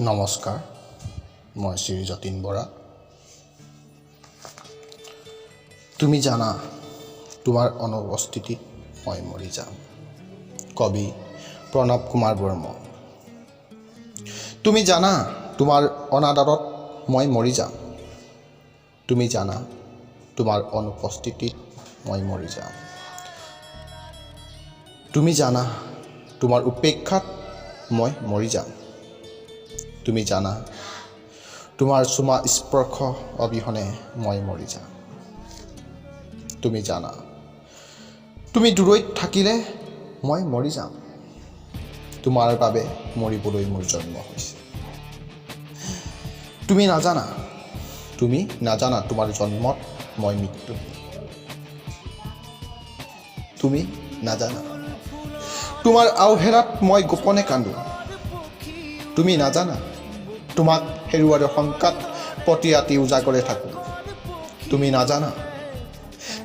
নমস্কাৰ, মই শ্ৰী যতীন বৰা। তুমি জানা, তোমাৰ অনুপস্থিতিত মই মৰি যাম। কবি প্ৰণৱ কুমাৰ বৰ্মন। তুমি জানা, তোমাৰ অনাদৰত মই মৰি যাম। তুমি জানা, তোমাৰ অনুপস্থিতিত মই মৰি যাম। তুমি জানা, তোমাৰ উপেক্ষাত মই মৰি যাম। তুমি জানা, তোমাৰ চুমা স্পৰ্শ অবিহনে মই মৰি যাম। তুমি জানা, তুমি দূৰৈত থাকিলে মই মৰি যাম। তোমাৰ বাবে মৰিবলৈ মোৰ জন্ম হৈছে। তুমি নাজানা, তুমি নাজানা, তোমাৰ জন্মত মই মৃত্যুহীন। তুমি নাজানা, তোমাৰ আওহেলাত মই গোপনে কান্দো। তুমি নাজানা, তোমাক হেৰুৱাৰ শংকাত প্ৰতি ৰাতি উজাগৰে থাকোঁ। তুমি নাজানা,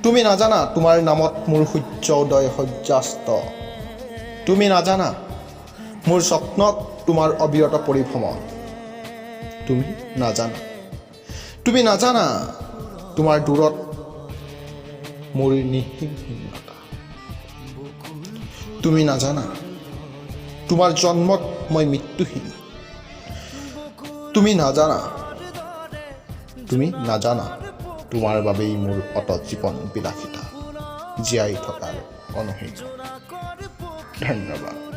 তুমি নাজানা, তোমাৰ নামত মোৰ সূৰ্য উদয়, সূৰ্যাস্ত। তুমি নাজানা, মোৰ স্বপ্নত তোমাৰ অবিৰত পৰিভ্ৰমণ। তুমি নাজানা, তুমি নাজানা, তোমাৰ দূৰত মোৰ নিঃসীমহীনতা। তুমি নাজানা, তোমাৰ জন্মত মই মৃত্যুহীন। তুমি নাজানা, তুমি নাজানা, তোমাৰ বাবেই মোৰ অত জীৱন বিলাসিতা, জীয়াই থকাৰ অনুশীলন। ধন্যবাদ।